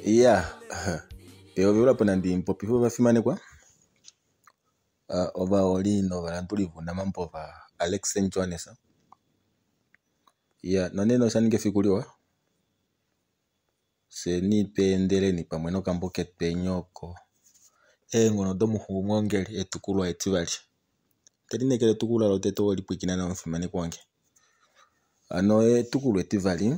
Iya, pehovelo apo nandi popife ovafimanekwa, ovaholi novalanduli vounamambo vaAlex Johannes. Iya, nonena osha ninga efiku liwa, fyeni tweendeleni pamwe nokambo ketweni oko Eenghono domuxungu etukulwa etivali. Otwe lineekela etukulwa lotete oweli pwilikina nawa omufimanekwa wange. Hano etukulwa etivali.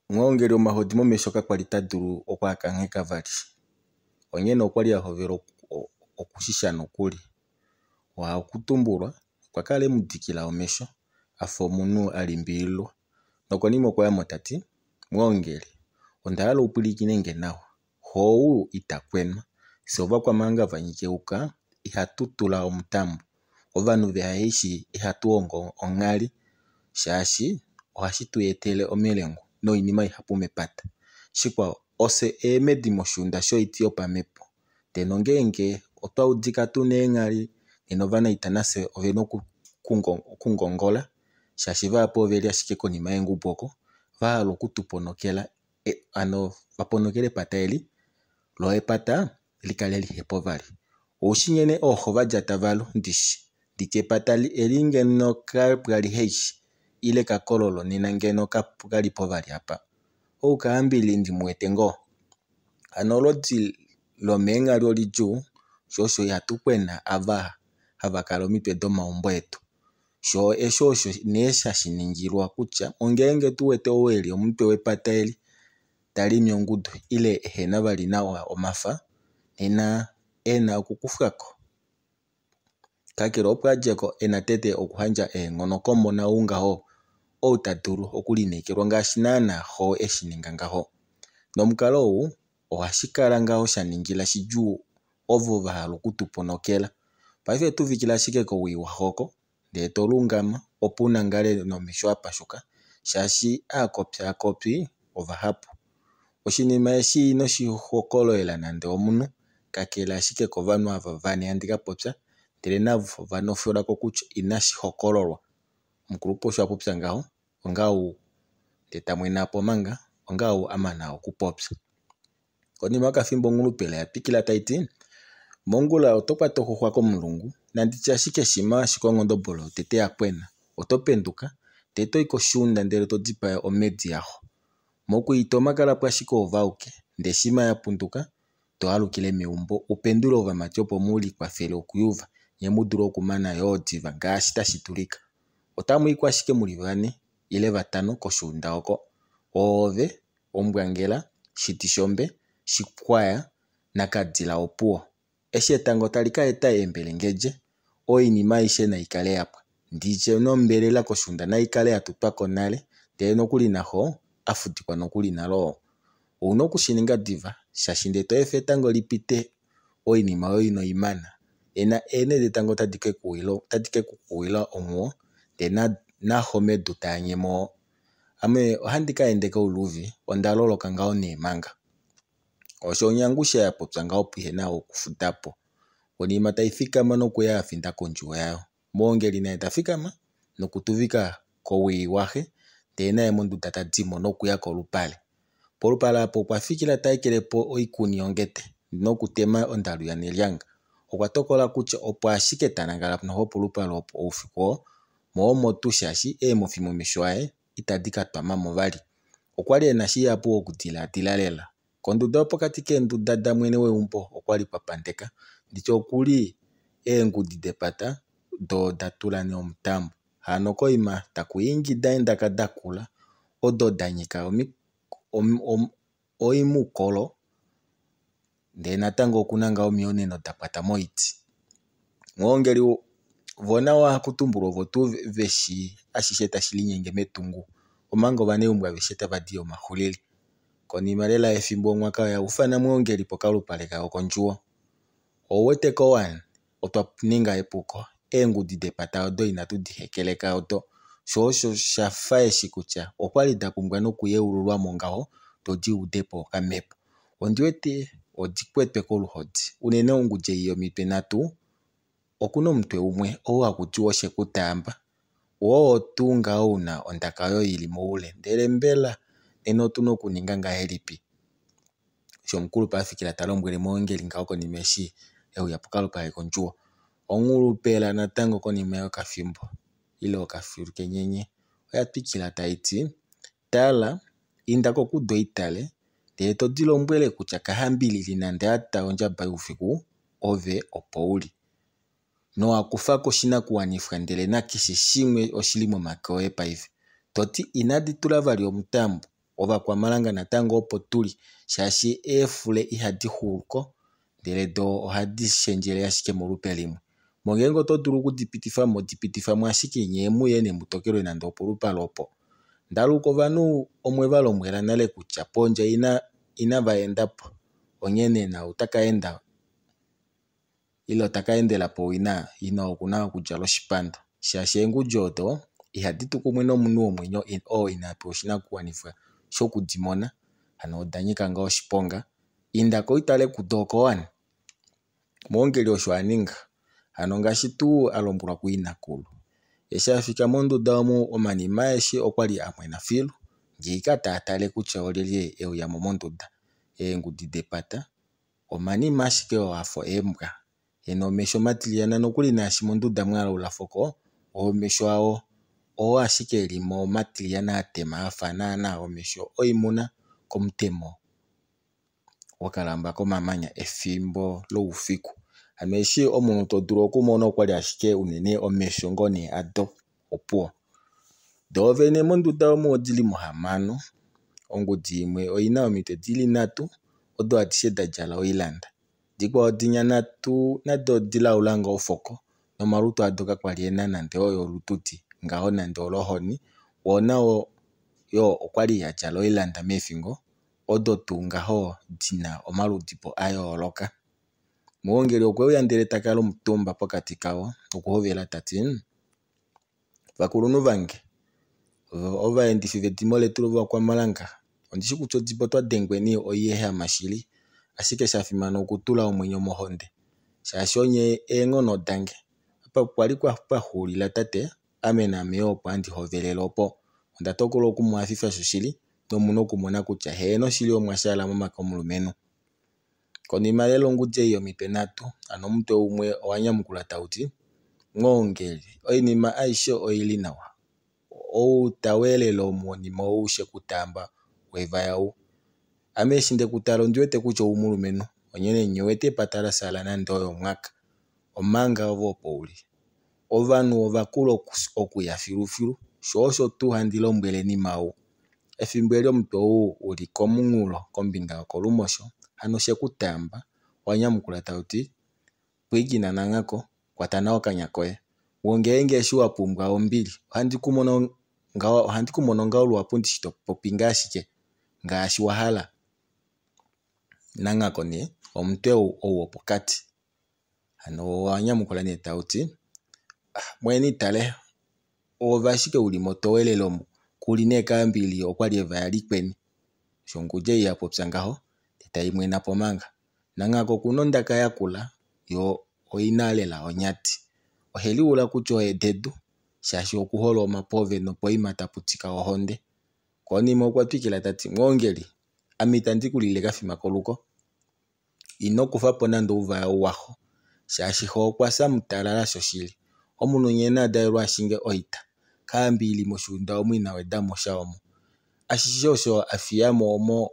Mwoongeli omahodi momesho kakwali ta dulu okwaakangheka vali. Onghene okwali a hovela okushisha nokuli. Ohakutumbulwa okwa kala e mu dikila omesho afa omunhu a limbililwa. Nokonima okwa ya mo tati, Mwoongeli, onda hala u pwilikine nge nawa. Xo ou ita kwenwa. Fye ovakwamhanga vanyikeuka ihatu tula omutambo. Ovanhu vehaishi ihatu hongo onghali shaashi ohashi tu etele omilengo noinima ihapu mepata. Shikwao, ofye eemhedi moshuunda shoiti yopamhepo. Ndee nongeenge otwa udika tuna eenghali nena ovanaita nafye ovena okungongola shaashi vahapu oveli ashike konima yeengubu oko vahala okutuponokela hano vaponokele epata eli loo epata likale lihepo vali. Oushi nghene ooxo vadja tavalu ndishi nditye epata eli ngeno kapwali Heishi ile Kakololo nena ngeno kalipo vali apa. Ou Kaambili ndimuwete ngoo. Hano olodi lomeenghali olidjuu shoo osho ihatu kwena ava hava kala omitwe domaumbo etu. Shoo eshi osho nee hashi ningilwa kutya ongeenge tu wete ou eli omutwe wepata eli talimi ongudu ile ehena vali nawa omafa nena ena okukufwako. Kakele opo adjeko ena tete okuyandja eenghono komona ou ngaho ou ta dulu okulineekelwa ngaashi naana xo eshi ninga ngaho. Nomukalo ou ohashi kala ngaho sha ningila shidjuu ovo va hala okutuponokela. Paife tuvikila ashike kowii waxo ndee to lungama opo unangale nomesho apashuka shaashi aakopyaakopyi ovahapu. Oshinima eshi inoshi hokololela nande omunhu kakele ashike kovanhu ava vane handi ka popya ndele navo ova kutya inashi hokololwa. Omukulupe osho a popya ngaho onga ou ndee tamwene po manga onga ou a mana okupopya. Konima yokafimbo onghulupele oya twikila tai ti, mongula oto kwata oxuxwa komulungu nanditye ashike shimha ashike onghodobolo yotete ya kwena oto penduka ndee toyi koshuunda ndele to dipaa omhedi yaxo. Mokuitoma kalapo ashike oove auke ndee shima ya punduka to alukile meumbo upendule ovamati opo mulikwafele okuyuva nyee mudule okumana yoo diva ngaashi tashi dulika. Otamu iko ashike muli vane ile vatano koshuunda oko. Oove, Ombwangela, Shitishombe, Shikwaya naKadila opuwo. Eshi etango tali ka eta eembelengedje, oinima aishe nai kale yapwa. Nditye nombelela koshuunda nai kale ya tutwako nale ndele nokuli naxo a fudikwa nokuli nale oo. Ouna okushininga diva shaashi ndee to efa etango lipite oinima yoye inoimana nena eenhe detango otadi ke kukuwila onghuwo ndee naxo medu taanyemo. Ame ohandi ka ende kouluvi onda loloka ngaho nee manga. Osho Onyangushe ya popya ngaho pehena okufuda po. Konima tai fikama nokuya ya finda kondjuwo yayo. Mwoongeli naye ta fikama nokutuvika kowii waxe ndee naye monduda tadimo nokuya kolupale. Polupale apo okwa fikila ta ekele po oikuni yongete nokutema ondalu yanelyanga. Okwa tokola kutya opo ashike ta nangala noxo polupale opo oufiku oo, mo omo tuu shaashi eemofi momesho aye itadi ka twama mo vali. Okwali ena shihapu okudilaadila lela. Konduda yopokati keenduda damwene weumbo okwali kwa pandeka nditye okuli eengudi depata doo oda tula nee omutambo. Hano koima taku ingida eendaka dakula odo da nyika oimukolo ndee natango okuna ngaho omiyonena da kwata moiti. Mwoongeli vo navo ohakutumbulwa ovo tuu veshi ashishe tashi linyenge metungo omanga ovaneumbo aveshe tava di omaxulili. Konima lela yefimbo omwaka oya ufana Mwoongeli pokalupale kayo kondjuwo. Ouwete ko wani otwa ninga epuko eengudi depata odo inatu di hekeleka odo shoo osho shafa eshi kutya okwali da pumbwa nokuyeululwamo ngaho do di udepo okamhepo. Ondi wete odi kwetwe koluhodi unene ongudi ei yomitwe nhatu okuna omutwe umwe ou hakutiwa oshekutaamba woo oo tuu ngaho una ondaka oyo ili moule ndele mbela. Nena otu na okuninga ngahelipi? Osho omukulupe a fikila ta lombwele Mwoongeli ngaho konima eshi e uya pokalupale kondjuwo. Onghulupela natango konima yokafimbo ile okafilu kenyenye oya twikila tai ti, Tala, inda ko kudoitale ndele to di lombwele kutya kahambilili nande a ta ondjaba youfiku, ove opo u li. Nowa kufa ko oshinakuwanifwa ndele nakeshe shimwe oshi li momake oye paife. To ti inadi tula vali omutambo, Ovakwamalanga natango opo tu li shaashi eefule ihadi xulu ko ndele do ohadi shendjele ashike molupe limwe. Mo ngeenge oto dulu oku di pitifa mo, di pitifa mo ashike nyee mu ye nee mu tokelwe nande opolupale opo. Ndaluka ovanhu omwe va lombwela nale kutya pondje inava enda po, onghee nau taka enda ile taka endela powina ina oku na okudjala oshipando shaashi eengudi odo ihadi tu kumwe nomunhu womwenyo oo ina pewa oshinakuwanifwa shoku di mona hano oda nyika ngaa oshiponga. Inda ko utale kudo okowani. Mwoongeli osho a ninga hano ngaashi tuu a lombwelwa kuinakulu. Eshi a fika monduda omu omanima aeshe okwali a mwena filu ngiika taa tale kutya olyelye e uya mo monduda. Eengudi depata omanima ashike oo afa eembwa ena omesho matiliyana nokuli naashi monduda mwalaula foko omesho awo oo ashike elimo matiliyana atema afa naana omesho oimuna komutemo wokalamba komamanya efimbo loufiku. Hano eshi omunhu to dulu okumona okwali ashike unene omesho ngoo nee ado opuwo. Doovene monduda omu odili mo hamano, ongudi imwe oina omitwe dili nhatu odo adishe da djala oilanda. Dikwao dinya nhatu nado odilaula ngoo foko nomalutu ado kakwali ena nande oyo olutudi ngaho nande olohoni. Woo nao yoo okwali adjala oilanda meefingo odo tuu ngaho dina omaludibo ayooloka. Muhongeli okweuya ndele takala omutumba pokati kavo nokuhovela tati, vakulunhu vange, ovaendifi vedimo letu lovakwamalanga, ondishi kutya odibo twa dengweni oiyehama shili, ashike shafimana okutula omwenyo mohonde shaashi onye eenghono dange. Apa kwali pwaxuulila tate, ame naame yoo opo handi hovelele opo. Onda tokola okumuhafifa shoshili nomuna okumona kutya heeno shili omwa shaala momake omulumenhu. Konima lela ongudi ei yomitwe nhatu, hano omutwe umwe owa nyamukula tau ti, Mwoongeli, oinima aishe oi li nawa. Ou ta weelele omonima ou she ku taamba wevaya ou. Ame eshi nde ku tala ondi wete kutya oumulumenhu, onghee nghi wete epata la fyaala nande oyo omwaka, omanga ove opo uli. Ovanhu ovakula okuya filufilu, sho osho tuu handi lombwele nima ou. Efimbo eli omutwe ou u li komunghulo kombinga yokolumosho, hano she ku taamba, owa nyamukula tau ti, Pwilikina Nanghako, kwata nawa okanya koye. Woo ngeenge eshi wa pumbwa ombili, ohandi ku mono ngaho ohandi ku mono ngaho luhapu ndishi to popi ngaa ashike ngaashi wa hala. Nanghako nee omutwe ou wopokati. Hano owa nyamukula nee tau ti, mweni tale, oove ashike u li mo to welele omu, kuli nee kaambili okwali evaya likweni. Osho ongudi ei ya popya ngaho, ndee tai mwena po manga. Nanghako okuna ondaka yakula, yo oina lela onyati. Ohe liula kutya oye dedu, shaashi okuhole omapove nopoima tapu tika ohonde. Konima okwa twikila ta ti, Mwoongeli, ame itandi ku lile kafima koluko. Ino kufa po nande ouvaya ou waxo, shaashi xo okwa fya mutalala shoshili. Omunhu nghee na dalelwe a shinge oita, kaambiili moshuunda omu ina weda mo sha omu. Ashishe osho a fiya mo omo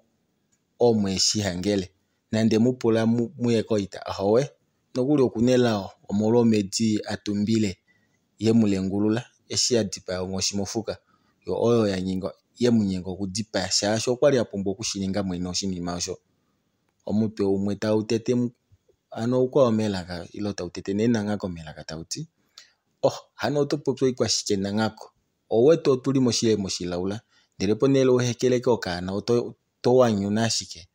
omwe shi hangele. Nande mu pula muye koita, ahowe, nokuli oku na elao omolwomhedi a tumbile ye mu lengulula eshi a dipaya onghoshi mofuka, yo oyo ye mu nyenga okudipaya shaashi okwali a pumbwa okushininga mwene oshinima osho. Omutwe umwe tau tete hano oukwao melaka ile tau tete nee Nanghako melaka tau ti, oh hano oto popi oikwashike Nanghako, ou wete otu li moshilemo shilaula ndele ponhele u hekeleke okaana oto wanyuna ashike.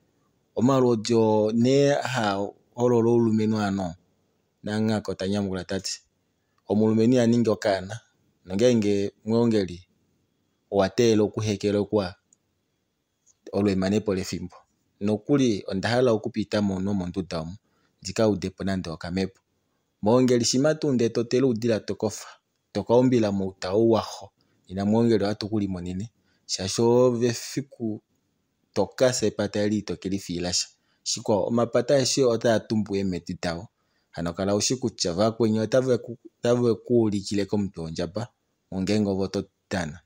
Omalwoodi oo nee haa holola oulumenhu hano? Nanghako ta nyamukula ta ti, omulumenhu iha ningi okaana, nongeenge mwoongeli owa teelela okuhekelekwa olo emanepo lefimbo. Nokuli onda hala okupita mo nomonduda omu ndi ka ude po nande okamhepo. Mwoongeli shimha tuu ndee to tele oudila to kofa, to ka umbila mouta ou waxo, nena mwoongeli ohatu ku limonene shaashi oove fiku. To ka fya epata eli ito ke li fiila sha. Shikwao, omapata aeshe otaa tumbu eemhedi dao. Hano kala ushi kutya vakweni otave ku ulikile komutwe wondjaba ngeenge ove oto dana.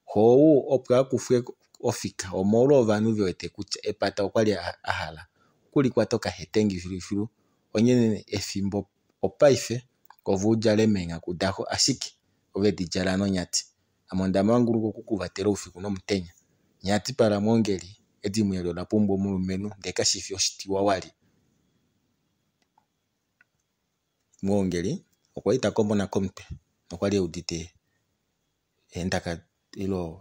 Xo ou opo a kufwe ofika omolwa ovanhu ve wete kutya epata okwali a hala okulikwata okahetengi filufilu onghee efimbo opaife ove u djale meenghaku daxo ashike ove di djala nonyati. Ame onda manguluka oku ku vatela oufiku nomutenya. Nyatipala Mwoongeli, edimo eli ola pumbwa omulumenhu ndee kashifi oshitiwawali. Mwoongeli okwa li ta komona komutwe nokwali e udite eendaka ile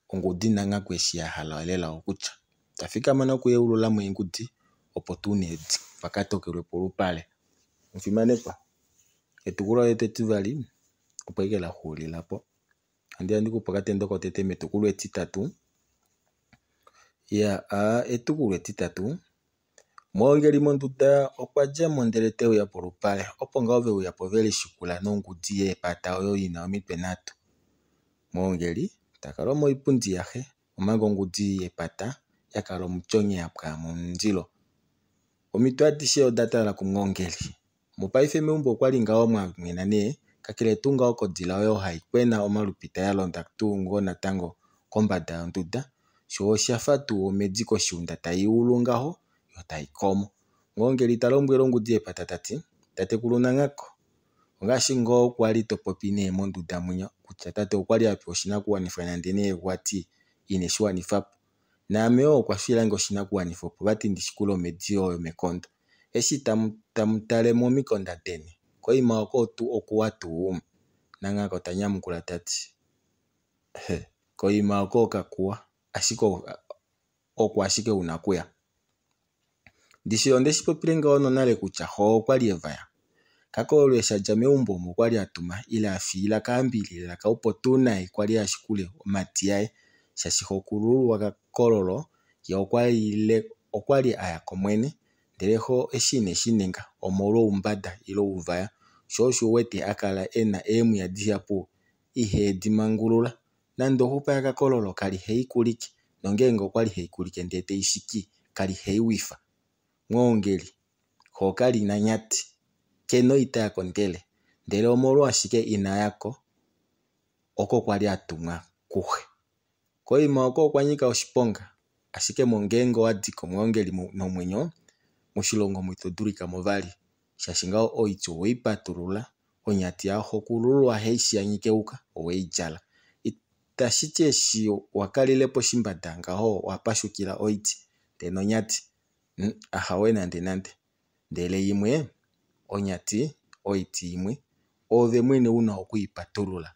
ongudi nanghaku eshi ya hala lela okutya. Ta fikama nokuyeulula mo eengudi opo tuu nee va ka tokelwe polupale. Omufimanekwa, etukulwa letu etivali opo ashike la xuulila po. Ohandi ya ndi kupe okatendo kotete metukulwa etitatu. Iya, etukulwa etitatu. Mwoongeli monduda okwa dja mo ndele te uya polupale. Opo ngaho ve uya po ve lishikula nongudi yeepata oyo i na omitwe nhatu. Mwoongeli ta kala moipundi yaxe, omanga ongudi yepata ya kala omutyonye ya pwa momundilo. Omitwe adishe oda tala kuMwoongeli. Mopaife meumbo okwa li ngaho mwa mwena nee, kakele tuu ngaho kodila oyo hai kwena omalupita ya londa tuu ngoo natango kombada yonduda, sho osha fa tuu omhedi koshiunda tai ulu ngaho yo tai komo. Mwoongeli ta lombwele ongudi yepata ta ti, Tatekulu Nanghako, ongaashi ngoo kwa li to popi nee monduda mwinya kutya tate okwa li a pewa oshinakuwanifwa nande nee vati ine shi wanifa po. Naame yoo okwa fiilange oshinakuwanifwa opo vati ndi shikule omhedi oyo mekondo. Eshi tamu tale momikonda deni, koima oko okuwa tuu? Nanghako ta nyamukula ta ti, Koima oko kakuwa, ashike oko ashike u na okuya. Ndishi onde shi popile ngaho nonale kutya xo okwa li evaya. Kakololo eshi a dja meumbo omo okwa li a tuma ile a fiila kaambililila opo tuu naye kwa li a shikule omhadi yaye shaashi xokulululwa Kakololo ye okwa li a ya kOmwene ndele xo eshi ine shi ninga omolwoumbada ile ouvaya sho osho u wete a kala e na eemwiya dihapu ihe di mangulula. Nande oxupa yaKakololo kali he i kulike nongeenge okwa li he i kulike ndee te i shiki kali he i wifa. Mwoongeli, xo ka li nanyati, ke noita yakondele, ndele omolwashike ina ya ko oko kwa li a tumwa kuxe. Koima oko okwa nyika oshiponga, ashike mo ngeenge owa di ko mwoongeli nomwenyo, moshilongo omu ito dulika mo vali, shaashi ngaho oiti owei patulula, onyati yaxokulululwa eshi ya nyika euka owei djala. Itashi ti eshi wa kalile po shimbada ngaho owa pashukila oiti ndee nonyati ahawe nande nande. Ndele imwe onyati oiti imwe oove mwene una oku i patulula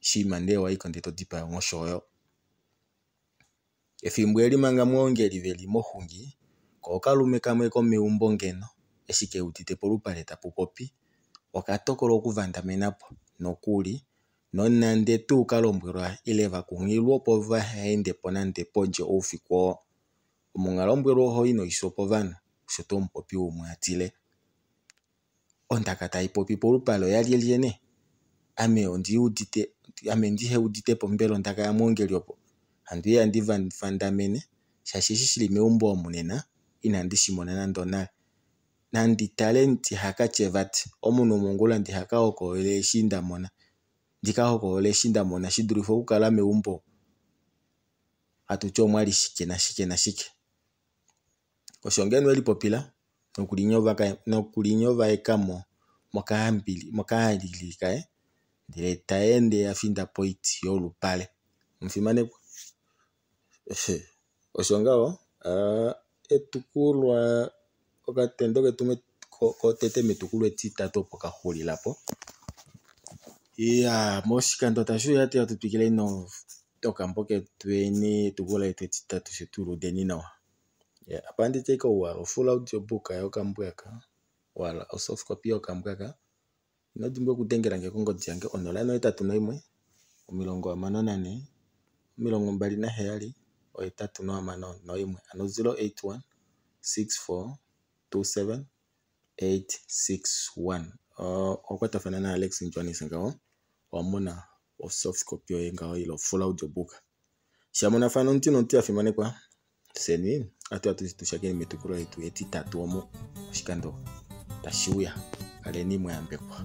shima ndee waiko ndee to dipaa onghoshi oyo. Efimbo eli manga Mwoongeli veli moxungi, ko okalume kamwe komeumbo ngeno eshi ke udite polupale tapu popi, oka tokola okuvandamena po nokuli nonande tuu ka lombwelwa ile va kunghililwa opo vaha ende po nande pondje oufiku oo. Omunghalombwelwa oho i noisho povanhu, osho tuu omupopi umwe a tile. Ondaka tai popi polupale oyalyelye nee? Ame ondi udite ame ndihe udite po mbela ondaka yaMwoongeli opo? Handi uya ndi vandamene shaashi eshi shi li meumbo omu nena inandi shi mona nande onale. Nandi tale ndihakatye vati omunhu mongula ndihaka hokolole eshi nda mona, ndi ka hokolole eshi nda mona shi dulife okukala meumbo hatu ti omwali shike nashike nashike. Osho ngeno e lipopila nokulinyovaeka mo mokahandili kaye ndele ta ende a finda poiti yolupale. Omufimanekwa, osho ngaho etukulwa okatendo ketu kotete metukulwa etitatu opo kaxulila po. Iya moshikando tashi uya ohatu ya tu twikile nokambo ketu eni etukulwa letu etitatu fye tu ludeni nawa. Apa ohandi ti ashike ou wahala ofull audio book yokambo aka, wahala osoft copy yokambo aka, ino dimbwa okudengela nge kongodi yange 081 64 27 861 hano 081 64 27 861. Oho kwatafana naAlex Johannes ngaho, owa mona osoft copy yoye ngaho ile ofull audio book. Shamonafana omuti nomuti afimanekwa fyeni ohatu ya tushakeni metukulwa letu etitatu omu oshikando tashi uya. Kaleni mwayambekwa.